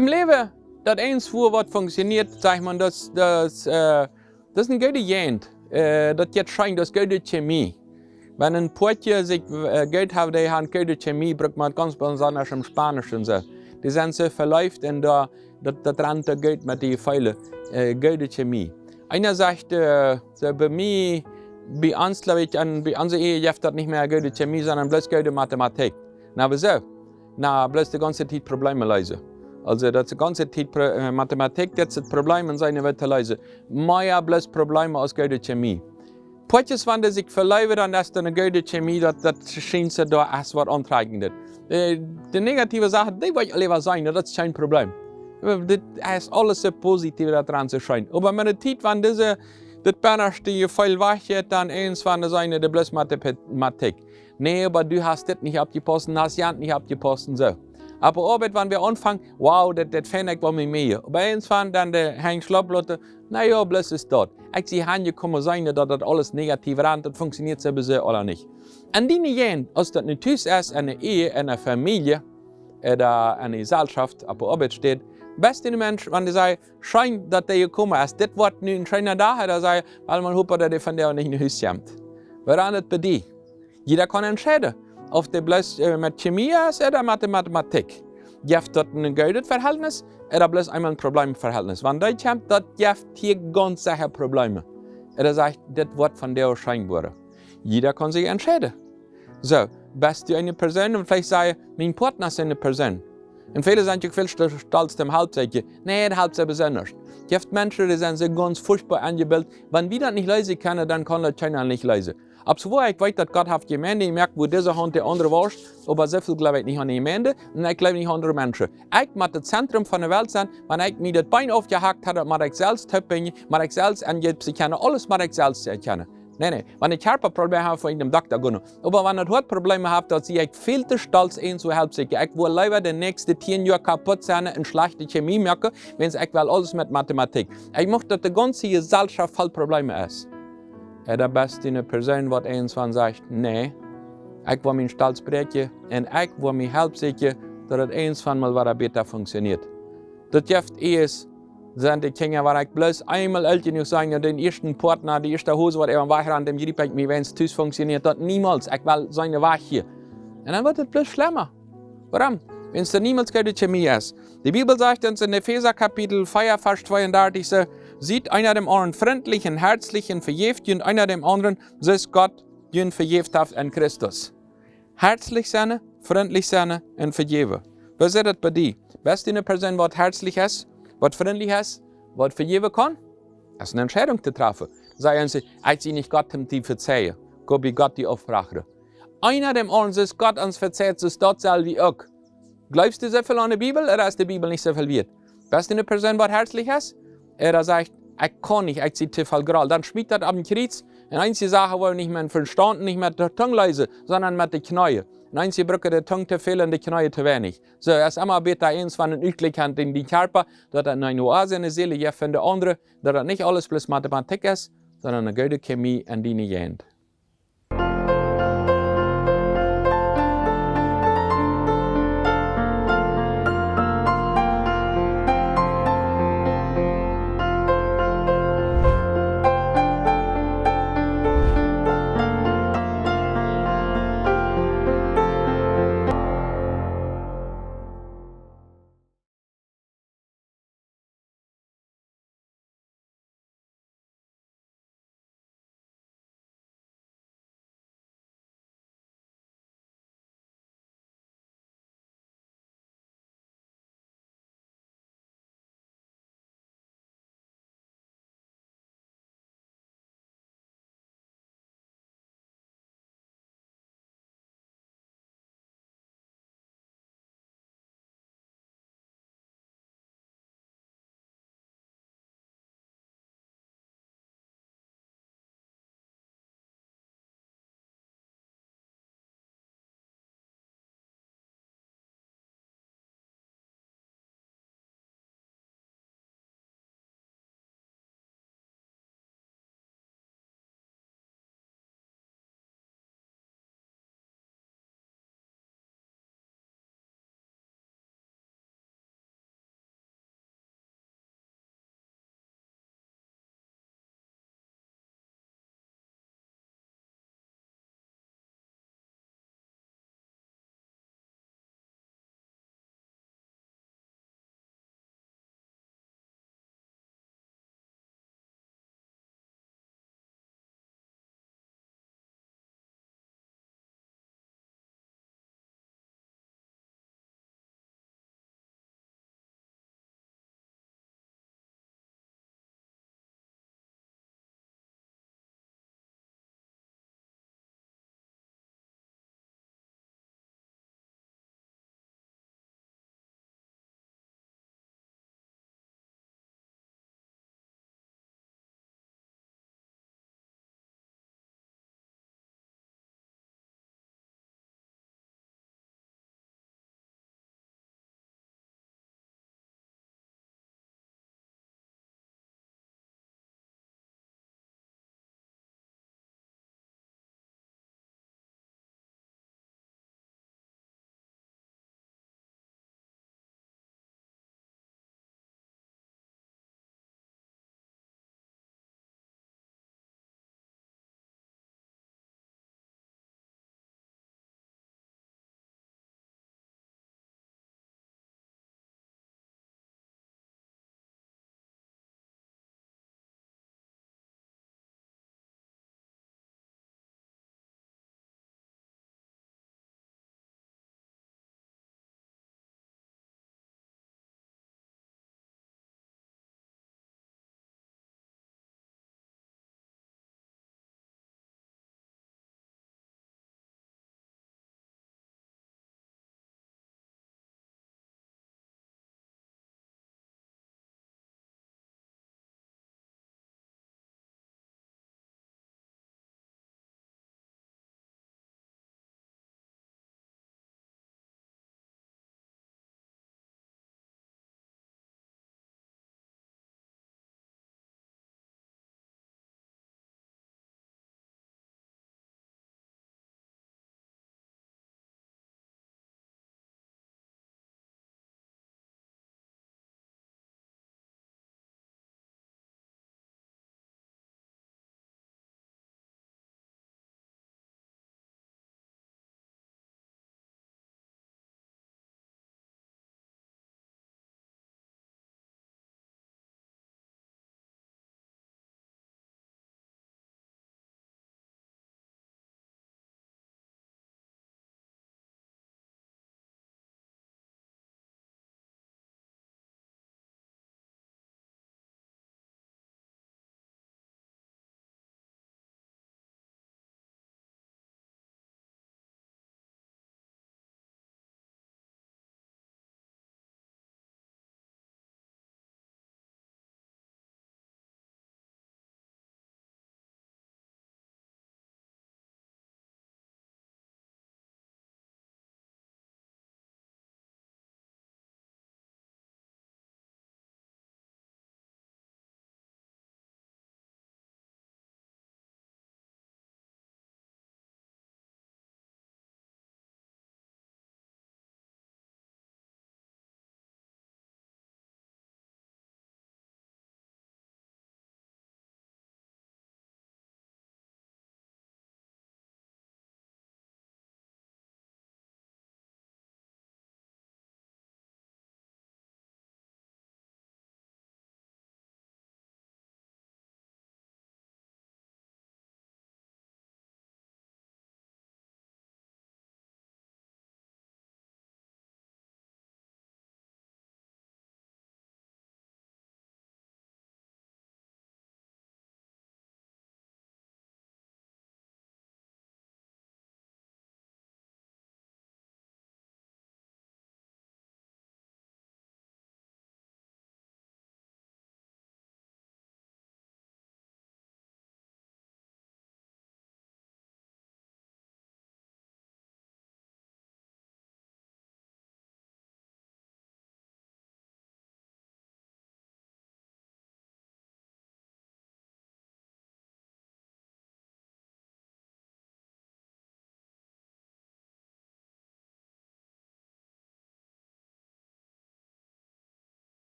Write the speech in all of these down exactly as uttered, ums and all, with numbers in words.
Em Läwen, daut eenswoa waut funktioniet, sajcht maun, daut, daut, äh, daut es eene goode Jäajent. Äh, daut jeit scheen, daut es goode Chemie. Wan een Poatje sikj, äh, goot haft, dee haben goode Chemie, brukt maun gaunz besonda em Spanischen soo. Dee sent soo veleeft un doa, daut, daut rant doa goot met dee Jefeele, äh, goode Chemie. Eena sajcht, äh, soo bie mie, bie ons, jleew ekj, aun, bie onse Ehe jeft daut nich mea goode Chemie, sonda bloos goode Mathematik. Na, woo soo? Na, bloos de gaunze Tiet Probleme leesen. Aulsoo, daut es de gaunze Tiet Pro-, äh, Mathematik, daut es daut Problem, un sennen wada to leesen. Mea bloos Probleme aus goode Chemie. Poatjes, wan dee sikj veleewen, dan es doa eene goode Chemie, daut, daut schient soo, doa es waut auntrakjendet. Äh, de negative Sachen, dee woa ekj leewa sennen, daut es kjeen Problem. Äh, dit es aules soo positiev, daut doaraun soo schient. Oba met de Tiet, wan dise, dit bennaschte Jefeel wajchjeit, dan eent von de sennen, dee bloos Mathematik. Nä, oba du hast dit nich oppjepaust un hast jant nich oppjepaust un soo. Oba Oabeit, wan wie aunfangen, wow, daut, daut finj ekj woll mea. Oba eent von dan de Henj schloploten, na jo, bloos es daut. Ekj sie aunjekomen sennen, daut daut aules negativ rant, daut funktioniet sowieso aula nich. En diene Jäajent, aus daut nu tus es, en de Ehe, en de Famielje, ooda en de Jeselschoft, opp de Oabeit steit, best du een Mensch, wan dee sajcht, scheen daut du jekomen best, dit woat nu een scheena Dach, ooda sajcht, well wie hopen daut dee vondoag nich no Hus kjemt. Woo rant et bie die? Jieda kaun entscheiden, auf dee bloos, äh, met Chemie es ooda met de Mathematik. Jeft daut een goodet Verhältnis ooda bloos eemol een Problemverhältnis? Wan daut kjemt, daut jeft hia gaunz secha Probleme. Ooda sajcht, dit woat vondoag scheen woaren. Jieda kaun sikj entscheiden. Soo, best du eene Persoon, un veleicht saj jie, mien Partner es eene Persoon. Un väle sent uk väl sto-, stolt, dee halpt sikj. Nä, dee halpt sikj besonda nich. Jeft Menschen, dee sent soo gaunz furchtboa aunjebilt. Wan wie daut nich leesen kjennen, dan kaun daut kjeena nich leesen. Opp soo, ekj weet, daut Gott haft Jemeent jemoakt, wua dise Haunt de aundre woscht, oba soo väl jleew ekj nich aun de Jemeent, un ekj jleew nich aun aundre Menschen. Ekj mott daut Zentrum von de Welt sennen, wan ekj mie daut Been aufjehakt hab, daut mott ekj selfst toopbinjen, mott ekj selfst aunjäwen kjennen, aules mott ekj selfst kjennen. Nä, nä, wan ekj Kjarpa Probleme hab, woa ekj no dän Dokta gonen. Oba wan ekj Hoat Probleme hab, dan sie ekj väl too stolt, eent to halpen. Ekj well leewa de näakjste tieen Joa kaput sennen un schlajchte Chemie moaken, wiels ekj well aules met Mathematik. Ekj mucht, daut de gaunze Jeselschoft voll Probleme es. Ooda best du eene Persoon, waut eent von sajcht, nä, ekj well mienen Stolt bräakjen un ekj well mie Help sieekjen, daut et eent von mol wada bäta funktioniet. Daut jeft ieescht, sent de Kjinja, wan ekj bloos eemol oolt jenuach sie, un dän ieeschten Partner, de ieeschte Hos, waut äwa wajch rant, dän jriep ekj mie, wiels tus funktioniet daut niemols. Ekj well seenen wajch hia. Un dan woat et bloos schlemma. Wuarom? Wiels doa niemols goode Chemie es. De Bibel sajcht ons en Efeesa Kapitel vea, Varsch tweeundartich soo: Siet eena däm aundren frintlich un hartlich un vejäft junt eena däm aundren, soo aus Gott junt vejäft haft en Christus. Hartlich sennen, frintlich sennen un vejäwen. Woo sitt daut bie die? Best du eene Persoon, waut hartlich es, waut frintlich es, waut vejäwen kaun? Daut es eene Entscheidunk to träfen. Saj eent: Ekj sie nich Gott, om die to vezeien. Go bie Gott die aufragen. Eena däm aundren, soo aus Gott ons vejäft, soo daut sell wie uk. Jleefst du soo väl aun de Bibel, ooda es de Bibel nich soo väl wieet? Best du eene Persoon, waut hartlich es? Ooda sajcht: Ekj kaun nich, ekj sie too voll Groll. Dan schmiet daut opp een Kjriez. Un eenje Sachen woaren nich met Vestaunt, nich met de Tung leesen, sonda met de Kjneeen. Un eenje brucken de Tung too väl un de Kjneeen too weinich. Soo, et es emma bäta, eent von dän Utjlikj aun dän Kjarpa, daut et eene Oase en de Seel jeft fa de aundre, daut et nich aules bloos Mathematik es, sonda eene goode Chemie en diene Jäajent.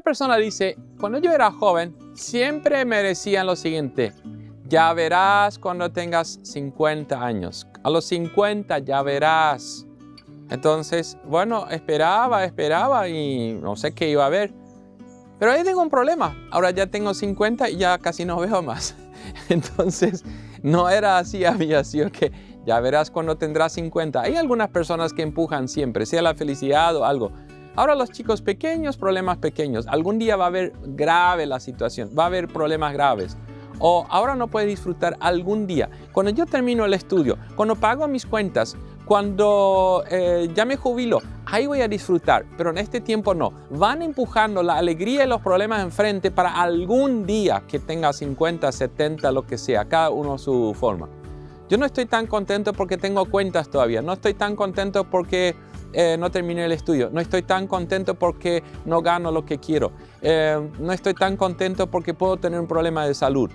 persona dice, cuando yo era joven, siempre me decían lo siguiente: "Ya verás cuando tengas cincuenta años. A los cincuenta ya verás". Entonces, bueno, esperaba, esperaba y no sé qué iba a ver. Pero ahí tengo un problema. Ahora ya tengo cincuenta y ya casi no veo más. Entonces, no era así, amiga, así que ya verás cuando tendrás cincuenta. Hay algunas personas que empujan siempre, sea la felicidad o algo. Ahora los chicos pequeños, problemas pequeños. Algún día va a haber grave la situación, va a haber problemas graves. O ahora no puedes disfrutar algún día. Cuando yo termino el estudio, cuando pago mis cuentas, cuando eh, ya me jubilo, ahí voy a disfrutar, pero en este tiempo no. Van empujando la alegría y los problemas enfrente para algún día que tenga cincuenta, setenta, lo que sea, cada uno a su forma. Yo no estoy tan contento porque tengo cuentas todavía, no estoy tan contento porque eh, no terminé el estudio, no estoy tan contento porque no gano lo que quiero. Eh, no estoy tan contento porque puedo tener un problema de salud.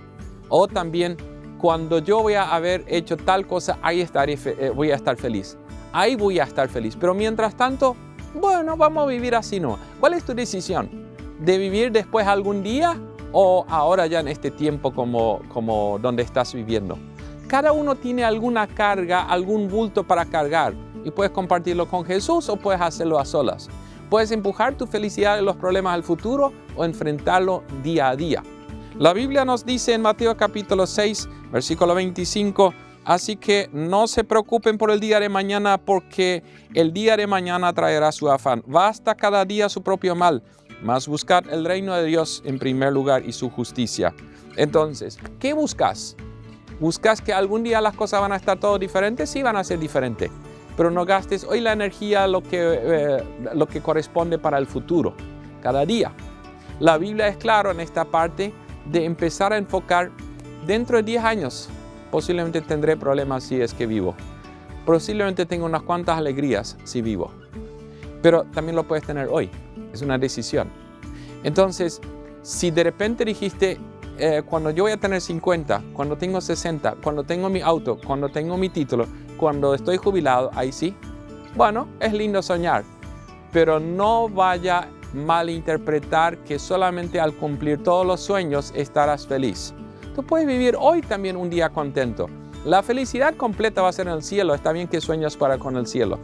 O también, cuando yo voy a haber hecho tal cosa, ahí estaré fe- eh, voy a estar feliz. Ahí voy a estar feliz. Pero mientras tanto, bueno, vamos a vivir así, ¿no? ¿Cuál es tu decisión? ¿De vivir después algún día o ahora ya en este tiempo como, como donde estás viviendo? Cada uno tiene alguna carga, algún bulto para cargar y puedes compartirlo con Jesús o puedes hacerlo a solas. Puedes empujar tu felicidad y los problemas al futuro o enfrentarlo día a día. La Biblia nos dice en Mateo capítulo seis, versículo veinticinco: "Así que no se preocupen por el día de mañana, porque el día de mañana traerá su afán. Basta cada día su propio mal, mas buscad el reino de Dios en primer lugar y su justicia". Entonces, ¿qué buscas? ¿Buscas que algún día las cosas van a estar todo diferentes? Sí, van a ser diferentes. Pero no gastes hoy la energía lo que, eh, lo que corresponde para el futuro, cada día. La Biblia es claro en esta parte de empezar a enfocar: dentro de diez años posiblemente tendré problemas si es que vivo. Posiblemente tengo unas cuantas alegrías si vivo. Pero también lo puedes tener hoy. Es una decisión. Entonces, si de repente dijiste, eh, cuando yo voy a tener cincuenta, cuando tengo sesenta, cuando tengo mi auto, cuando tengo mi título, cuando estoy jubilado, ahí sí. Bueno, es lindo soñar, pero no vaya a malinterpretar que solamente al cumplir todos los sueños estarás feliz. Tú puedes vivir hoy también un día contento. La felicidad completa va a ser en el cielo. Está bien que sueñas para con el cielo.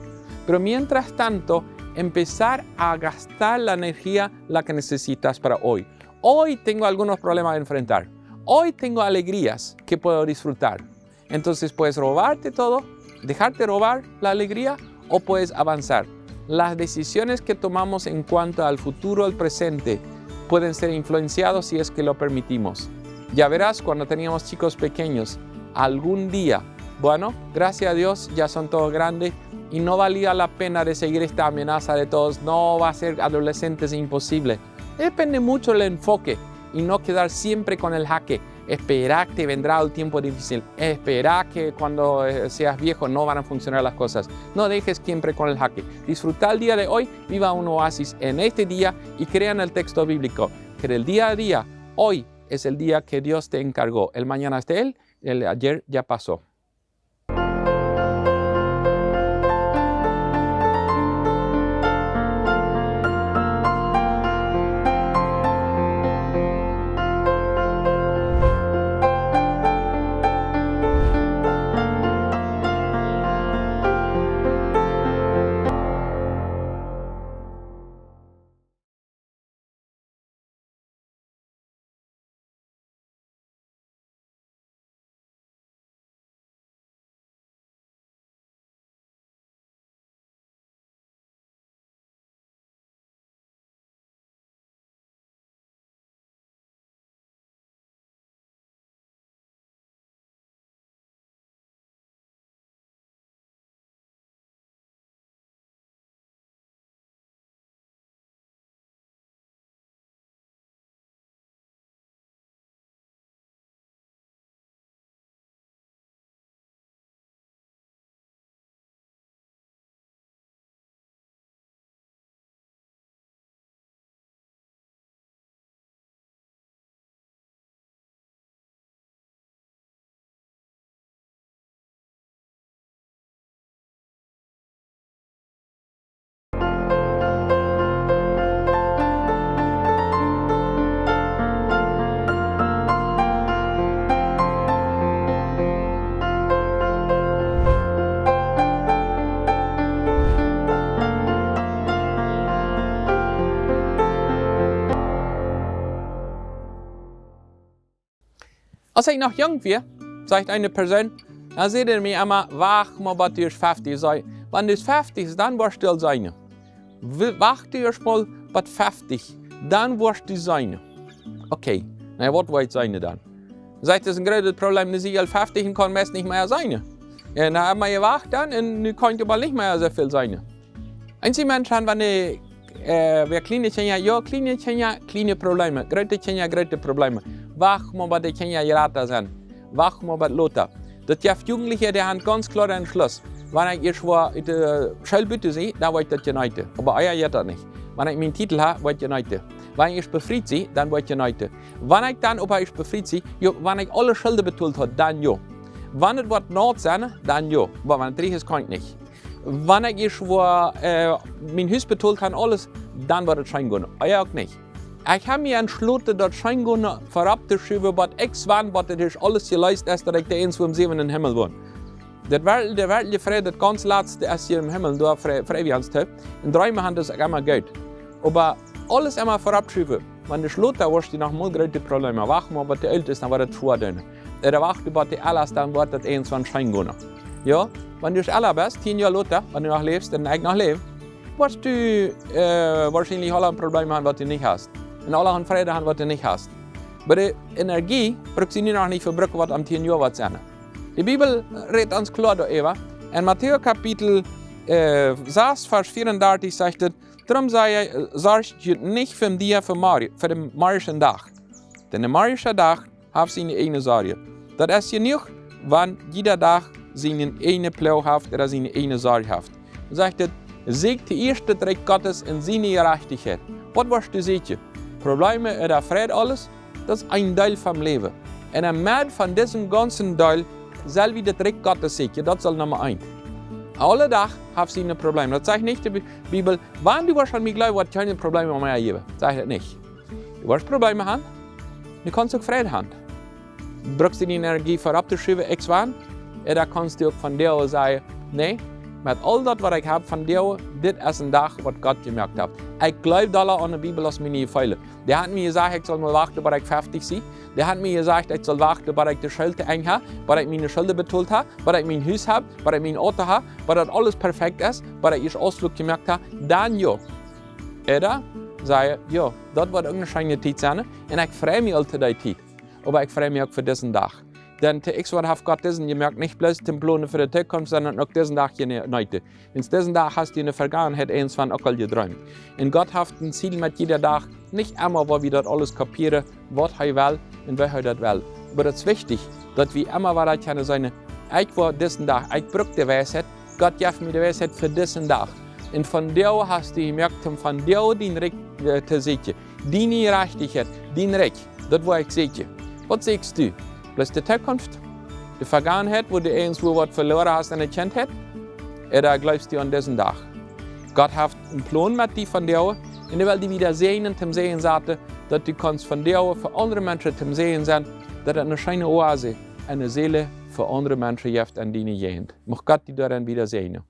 Pero mientras tanto, empezar a gastar la energía la que necesitas para hoy. Hoy tengo algunos problemas a enfrentar. Hoy tengo alegrías que puedo disfrutar. Entonces puedes robarte todo, dejarte robar la alegría, o puedes avanzar. Las decisiones que tomamos en cuanto al futuro, al presente, pueden ser influenciados si es que lo permitimos. Ya verás, cuando teníamos chicos pequeños, algún día, bueno, gracias a Dios ya son todos grandes y no valía la pena de seguir esta amenaza de todos: "No, va a ser adolescentes, imposible". Depende mucho el enfoque y no quedar siempre con el jaque. Espera que vendrá el tiempo difícil. Espera que cuando eh, seas viejo no van a funcionar las cosas. No dejes siempre con el jaque. Disfruta el día de hoy, viva un oasis en este día y crea en el texto bíblico que el día a día, hoy es el día que Dios te encargó. El mañana es de Él, el ayer ya pasó. Aus ekj noch junk wia, sajcht eene Persoon, dan säd hee mie emma: "Wacht mau bat du feftiech best. Wan du feftiech best, dan woascht du aul seenen. Wa-, wacht du ieescht mol bat feftiech, dan woascht du seenen." Okay, na, waut woa ekj seenen dan? Sajcht: "Daut es een grootet Problem, nu sie ekj aul feftiech un kaun meist nich mea seenen. Un dan hab ekj jewacht dan, un nu kaun ekj oba nich mea soo väl seenen." Eenje Menschen han, wan dee, äh, wia kjliene Kjinja, jo, kjliene Kjinja, kjliene Probleme, groote Kjinja, groote Probleme. Wacht mau bat de Kjinja jrata sent. Wacht mau bat lota. Daut jeft Jugendliche, dee han gaunz kloaren Entschluss: "Wan ekj ieescht woa ut de School buten sie, dan woa ekj daut jeneeten. Oba ea jeit daut nich. Wan ekj mienen Titel hab, woa ekj jeneeten. Wan ekj ieescht befriet sie, dan woa ekj jeneeten. Wan ekj dan oba ieescht befriet sie, jo, wan ekj aule Schulden betolt hab, dan jo. Wan et woat noot sennen, dan jo. Oba wan et rikj es, kaun ekj nich. Wan ekj ieescht woa, äh, mien Hus betolt hab, aules, dan woat et scheen gonen. Ea uk nich." Ekj hab mie entschloten, daut scheen gonen verop to schuwen, bat irjentwann, bat et ieescht aules jeleest es, daut ekj de eenswua em säwenden Himmel won. Daut werkjel-, de werkjliche Fräd, daut gaunz latste es hia em Himmel, doa frei, frei wie ons too. Un dreemen han, daut es emma goot. Oba aules emma verop schuwen. Wan du lota woascht, dan noch mol groote Probleme. Wacht mau bat du oolt best, dan woat et schwoa doonen. Ooda wacht bat du ella best, dan woat et irjentwann scheen gonen. Jo, wan du ella best, tieen Joa lota, wan du noch läfst un ekj noch läw, woascht du, äh, woarschienlich aule Probleme han, waut du nich hast. Un aule Fräd han, waut du nich hast. Oba de Energie bruckst du nu noch nich vebruken, waut om tieen Joa woat sennen. De Bibel rät ons kloa doaräwa. En Matäus Kapitel, äh, sas, Varsch vieaundartich sajcht et: "Doarom saj ekj, sorjt junt nich fa dän Dach, fa morjen, fa dän morjischen Dach. Denn de morjische Dach haft siene ieejne Sorjen. Daut es jenuach, wan jieda Dach sienen ieejnen Ploag haft ooda siene ieejne Sorj haft." Sajcht et: "Sieekjt ieescht daut Rikj Gottes un siene Jerajchtichkjeit." Waut woascht du sieekjen? Probleme ooda Fräd, aules? Daut es een Deel vom Läwen. Un aum Enj von disen gaunzen Deel sell wie daut Rikj Gottes sieekjen. Daut saul Numma eent. Aule Dach haft siene Probleme. Daut sajcht nich de Bi-, Bibel: "Wan du woascht aun mie jleewen, woat kjeene Probleme mea jäwen." Sajcht et nich. Du woascht Probleme han, du kaust uk Fräd han. Bruckst du diene Energie verop to schuwen, irjentwann? Ooda kaust du uk vondoag sajen: "Nä, met aul daut, waut ekj hab vondoag, dit es een Dach, waut Gott jemoakt haft. Ekj jleew dolla aun de Bibel aus miene Jefeelen. Dee haft mie jesajcht, ekj saul mol wachten, bat ekj feftiech sie. Dee haft mie jesajcht, ekj saul wachten, bat ekj de School to Enj hab, bat ekj miene Schulden betolt hab, bat ekj mien Hus hab, bat ekj mien Auto hab, bat daut aules perfekt es, bat ekj ieescht Ausflucht jemoakt hab, dan jo." Ooda sajen: "Jo, daut woat uk eene scheene Tiet sennen, un ekj frei mie aul to dee Tiet. Oba ekj frei mie uk fa disen Dach." Denn to ieescht haft Gott disen jemoakt, nich bloos toom plonen fa de Tookunft, sonda uk disen Dach jeneeten. Wiels disen Dach hast du en de Vergangenheit irjentwann uk aul jedreemt. Un Gott haft een Ziel met jieda Dach, nich emma, woo wie daut aules kapieren, waut hee well un woo hee daut well. Oba daut es wichtich, daut wie emma wada kjennen sajen: "Ekj woa disen Dach, ekj bruck de Weisheit, Gott jeft mie de Weisheit fa disen Dach." Un vondoag hast du jemoakt, om vondoag dien Rikj, äh, to sieekjen. Diene Jerajchtichkjeit, dien Rikj, daut woa ekj sieekjen. Waut sieekjst du? Bloos de Tookunft? De Vergangenheit, woo du irjentwua waut veloaren hast en de Kjintheit? Ooda jleefst du aun disen Dach? Gott haft een Plon met die vondoag, un hee well die wada säajnen, toom Säajen sennen, daut du kaust vondoag fa aundre Menschen toom Säajen sennen, daut et eene scheene Oase, eene Seel fa aundre Menschen jeft en diene Jäajent. Mucht Gott die doaren wada säajnen.